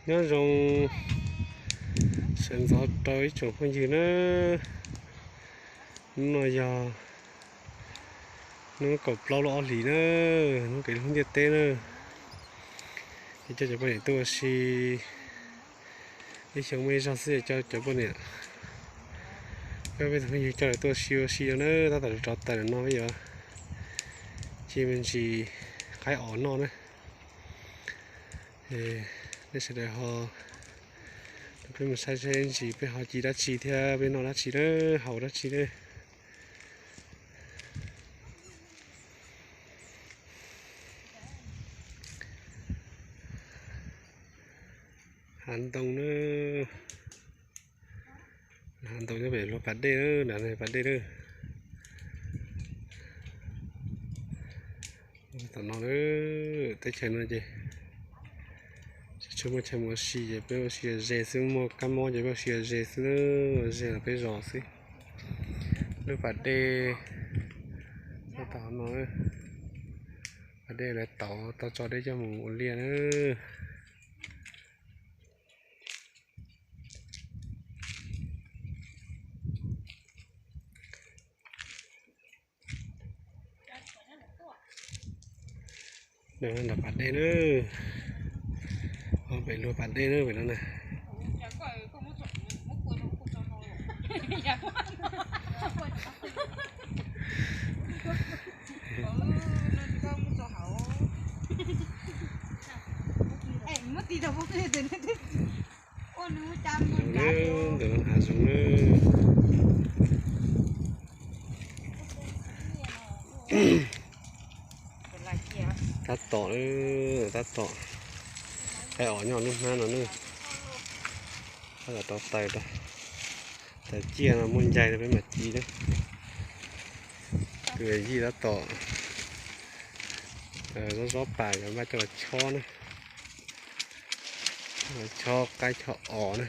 Nyob zoo sawv ntxov rau ib tsoom phooj ywg na. Hnub no yog hnub kaum plaub lub ob hlis na, hnub kev hlub ntiaj teb na. Ces coj cov poj niam tuaj ua si, ib xyoo muaj ib zaug xwb es coj cov poj niam, coj peb tus phooj ywg coj lawv tuaj ua si ua si no na, tab tom rov taws no peb yuav cia me ntsis qaib os noj na. Nej sawv daws ho, peb mus saib saib ntsis peb ho ci dab tsi thiab peb noj dab tsi na, haus dab tsi na. Hav ntoo na, hav ntoo nyob pem luag pas dej na, pas dej na. Tom no na, teb chaws no ces tsis tshua muaj chaw mus ua si ces peb ua si ze xwb, muaj kab mob ces peb ua si ze xwb, ze los peb zos xwb. Lub pas dej, tom no, pas dej lawv tau tso dej coj mus ua liaj na. Nram pas dej na, pem luag pas dej na pem no na. Ntawm no hav zoov na. Tab tom, tab tom. Qaib os nyob lub hnab no na. Tab tom rau taws, taws ciaj no muaj ncai rau peb mam ci na. Tus yij tab tom zob zob pas, npaj coj los chob na, chob qaib chob os na.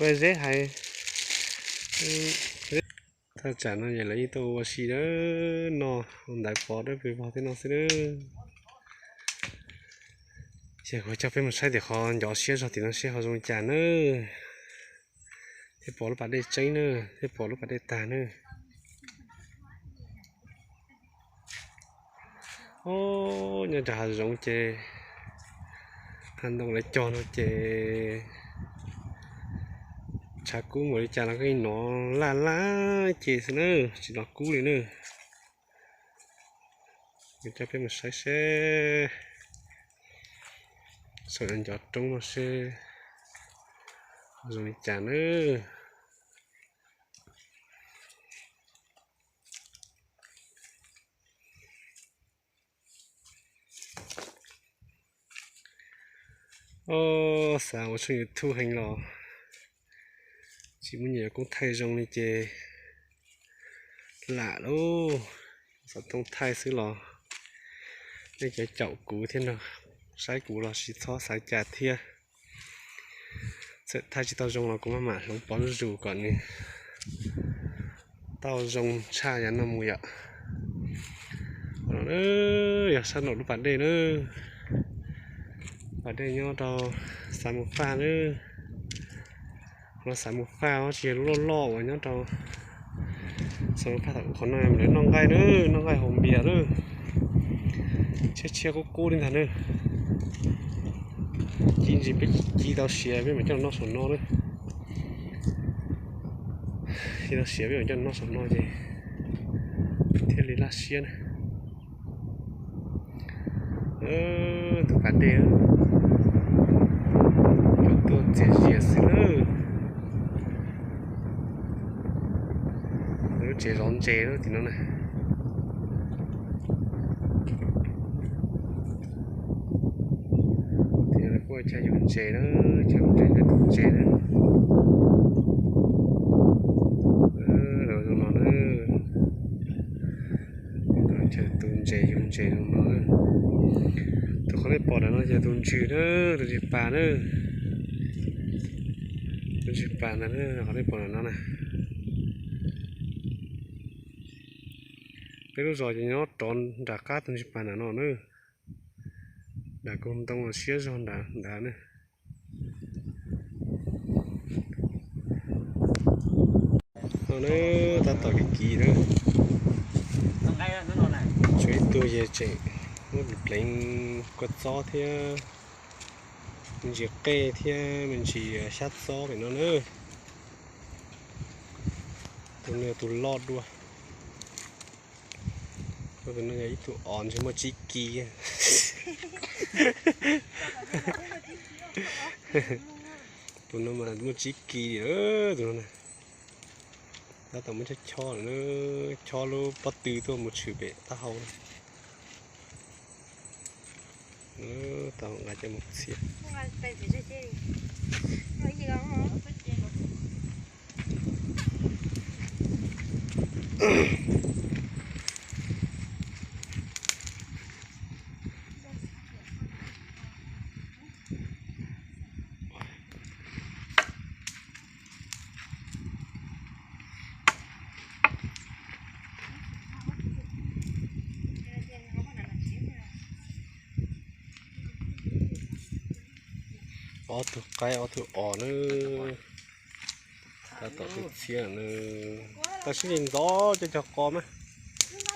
Ua zeb hais. Thaj tsam no ces lawv yeej tuaj ua si na, no ntawd pov dawb paug tej no xwb na. Ces kuv coj peb mus saib tim qhov ncov siab zog tim no seb ho zoo li cas na. Thiaj pom lub pas dej tseeb na, thiaj pom lub pas dej tag na. Nyob rau hav zoov ces hav ntoo lawv cog no ces tshav kub npaum li cas los koj yeej hnov laj laj ces xwb na, tsis hnov kub li na. Kuv coj peb mus saib seb saum ncov roob no seb zoo li cas nawb. Xav ua tshooj YouTube heev los tsis muaj nyiaj yuav koob thaij zoo li ces lam lauj. Xov tooj thaij xwb los nej cov caum kuv thiab no, saib kuv los tsis txhob xav cas thiab. Txawm thaij tsis tau zoo los kuv maj mam hloov pov zuj zus kom nws tau zoo tshaj yav no mus yom. Qhov no yog sab nraum lub pas dej na, pas dej nyob rau Xav Mus Faj na. Qhov no Xav Mus Faj tsis yog lub loj loj uas nyob rau Xav Mus Faj, thaum qhov no lawv noj nqaij na, noj nqaij haus npias na, tshiab tshiab kub kub li ntag na. Ci ntsis peb ci tau siav peb mam coj los noj saum no na. Ci tau siav peb mam coj los noj saum no ces thiaj li laj siab na. Tus pas dej, cov tuaj txias zias xwb na. Lub tsev zov ntses lub tim no na. Tim no kuj chaw yug ntses na, chaw yug ntses, chaw tus ntses na. Zoo no na. Chaw tus ntses yug ntses zoo no. Tus qhov nej pom ntawm no yog tus ntsws na, tus ntsws pas na. Tus ntsws pas ntawd na, qhov nej pom ntawm no na. Peb lub zos ces nyob rov nram qab tus ntsis pas nram no na. Nram koog ntoo los siab zog nrad na. No na, tab tom kiv kiv na. Tshuav ib tug ces tseem muab pleev kua txob thiab me ntsis qej thiab me ntsis xyab txob pem no na. Tus no yog tus loj dua. Tus no yog ib tug os ntshe muaj tsib kis. Tus no mas muaj tsib kis li, tus no na. Tab tom muab chob chob lawm, chob lub pob tw tuaj mus tshwm pem taub hau. Tau nqa coj mus txhiab. Ob tug qaib ob tug os na. Tab tom txhiab na. Tau sib li ntov cov cog qos mas.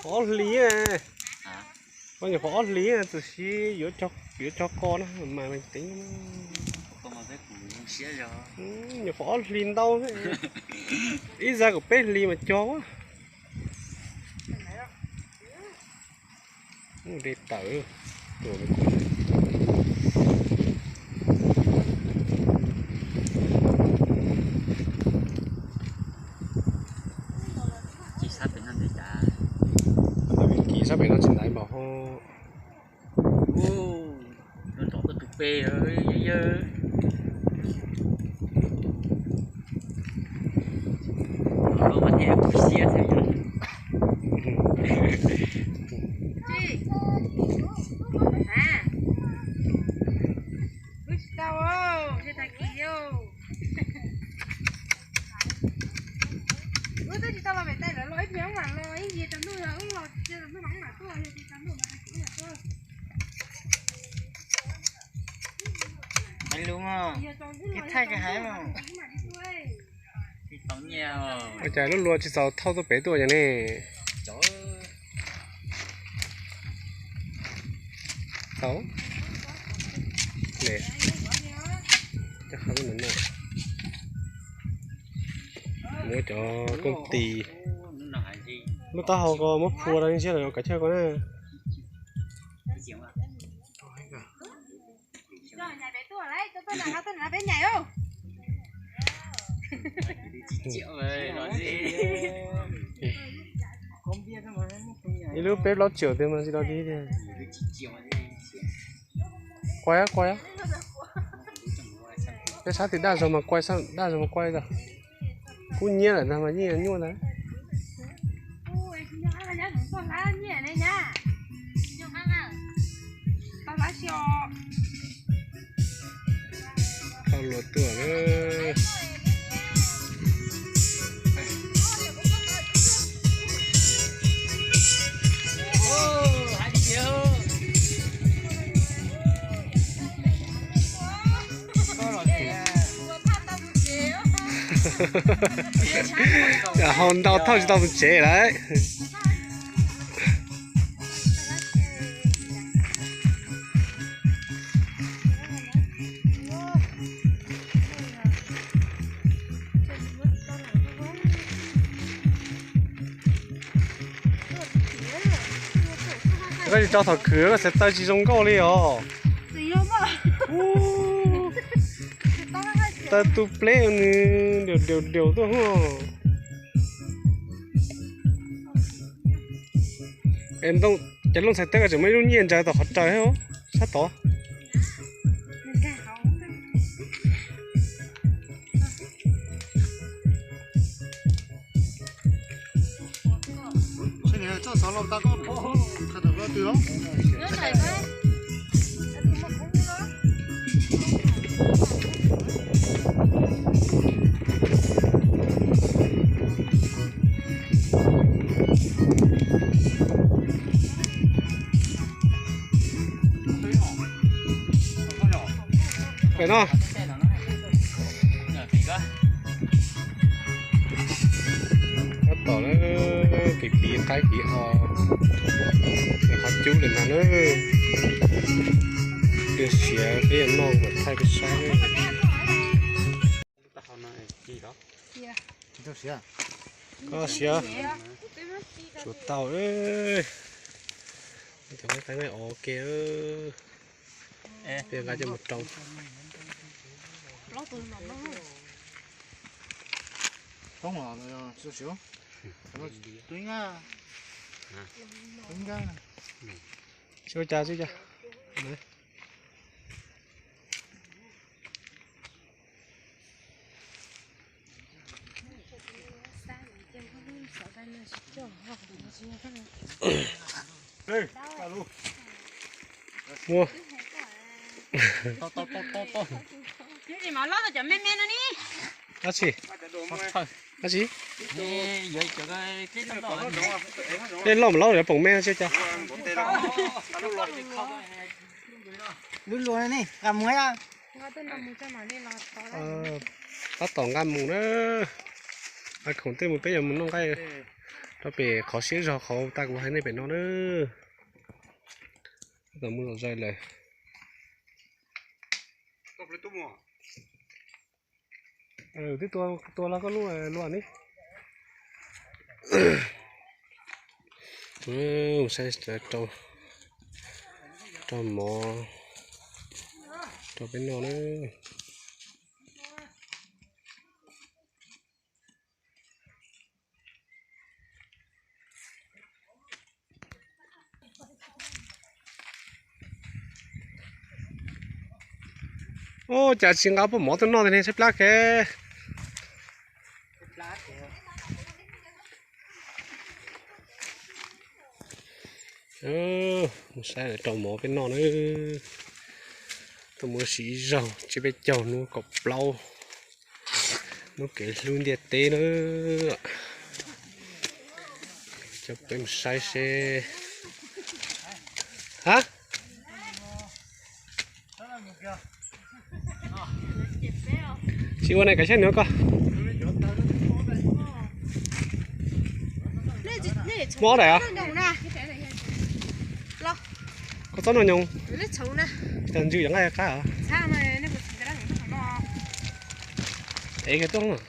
Qhov ob hlis na. Koj nyuam qhuav ob hlis na, tus sib yuav cog qos na mas tev. Nyuam qhuav ob hlis ntau. Ib zaj kaum peb hlis mas cog. De tawm. Kis sab pem no tsis ntaiv npaum ho. Nrov tuaj tus pe yawg. Wb tsis tau, tsis tau kis. Wb twb tsis tau los pem tais lawv los ib pliag wb mam los ib ntsis rau ntuj yog wb los cia rau ntuj mas wb mam tuaj, yog tsis tau ntuj mas tag kis wb mam tuaj. Hais lus mog, thaij kawg heev mog. Ua cas lub lua tsis txaus thauj tuaj pem tuaj yog ne? Tau. Muab cov kooj tis, muab taub hau ko muab phua rau ntsia lawm kav chawj ko na. Ib lub peb plaub triệu tiag mas tsis tau dib tiag. Quay á, quay á. Peb sab twg daj zog mas quay, daj zog mas quay tau. Kub nyiab lawm ntag mas yeej nyuaj ntag. Tau luag tuaj na. Hau ntau thauj tsis tau mus tsev lawm. Koj tsis tso thaum khwv koj xav taw tsis zoo nkauj li os. Taw tu pleb nws diaum diaum diaum tuaj hos. Es ntoo, cov looj txhais teb ko tseem muaj ib lub nyiaj ntsaws tom qhov raws thiab sab tod. Pem no. Tab tom na, kev piv qaib piv os, qhov cub lawm ntag na. Twb siav peb yuav noj mas thaij peb saib. Koj siav, tsuav tau. Cov qaib nqaij os ke, peb nqa coj mus rau. Tsis ua cas, tsis ua cas. Ua, dab tsi? Dab tsi? Tej loj mas loj yuav poom me no tsis ua cas. Tab tom nqa mus na. Khoom tej mus peb yuav mus noj nqaij rau pem qhov siab zog qhov tag kuv hais nej pem no na. Tab tom mus zom zaws lawm. Twb tua los koj lub luaj ni. Saib rau mov rau peb noj na. Ua cas tsis nqa poj mov tuaj noj ne, saib plab kev. Mus saib rau mov peb noj na. Tuaj mus ua si ib zaug tsiab peb caug hnub kaum plaub, hnub kev hlub ntiaj teb na. Coj peb mus saib seb. Ha? Tsis ua ne, kav xyab nws koj. Muaj ob daim os. Koj txob noj nyoos. Cas ntsw yov nqaij qab os. Ev kiag tuaj.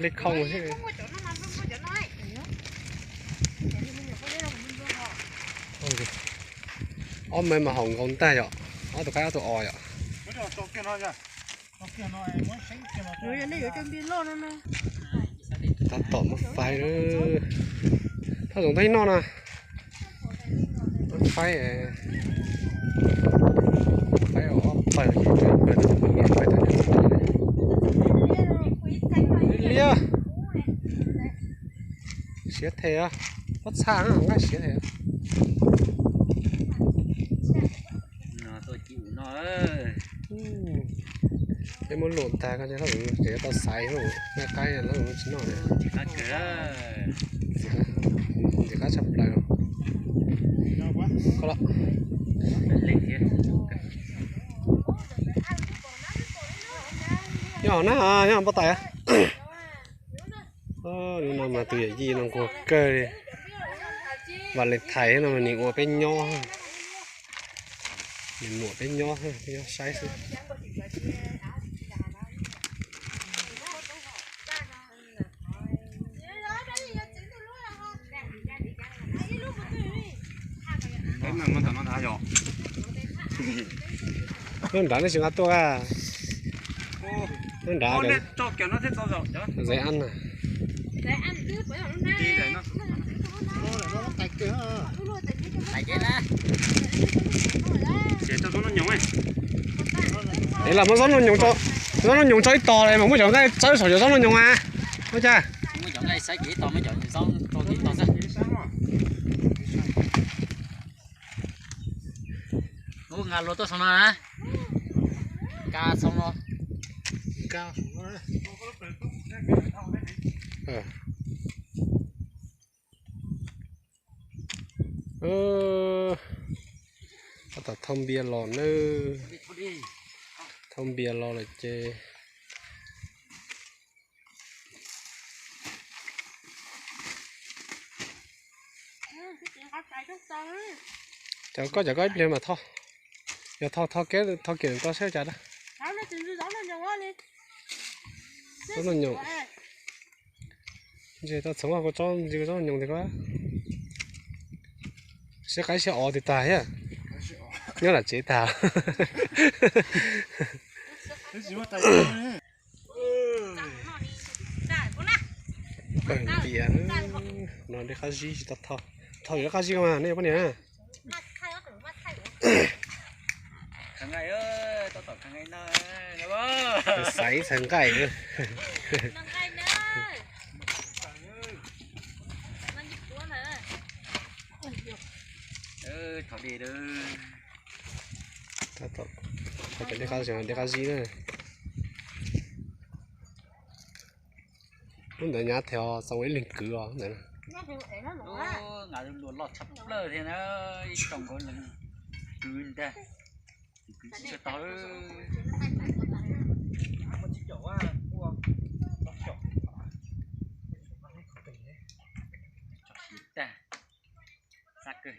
Lej khoo xwb. Ob me mas haum nkaus ntag yom. Ob tug qaib ob tug os yom. Tab tom muab faib na. Thaj zoov tab ib noj na. Muab faib, faib ob pawg, pawg no pawg no. Liab. Siav them os, pob txha nqaij siav them. Peb muab luam tag ko ces tau xaiv, nqaij qaib lawv tsis noj. Ntxim qab tshaj plaws. Nyob na, nyob npau tais. Hnub no mas tus yawm yij no nquag kawg li. Valentine no mas nws ua peb nyob, nws muam peb nyob, peb nyob saib xwb. Lub nrad nej tsis nqa tuaj a? Lub nrad, Zai An na. Es los muab zaub noj nyoos tso, zaub noj nyoos tso ib tos, mas muab cov nqaij txawb saum cov zaub noj nyoos a. Ua cas? Nqa luag tuaj xoo no na. Nqa xoo no. Tab tom thauj npias los nawb. Thauj npias los lawm ces cov koj cov koj ib pliag mas thauj. Yog thauj thauj kiag, thauj kiag koj saib cas da. Zaub noj nyoos. Ntshe tau txhoov koj tsob ntsis koj tsob nyoos tiag koj. Siab qaib siab os tiag tag thiab. Nyob lam tsev tag. Peem tias no dej qab zib tsis tau thauj. Thauj yuav dej qab zib ko mas nej yuav poj niam na. Xaiv txhais nqaij. Thauj dej, thauj cov dej qab, dej qab zib na. Lub ntawd nyab thev os, txaus ua ib leeg kwv os ntawd. Luag loj tshaj plaws thiab na, ib tsoom nkaus leej kwv ntag, kwv tsis tshua tau lawm. Tag, xab kawg.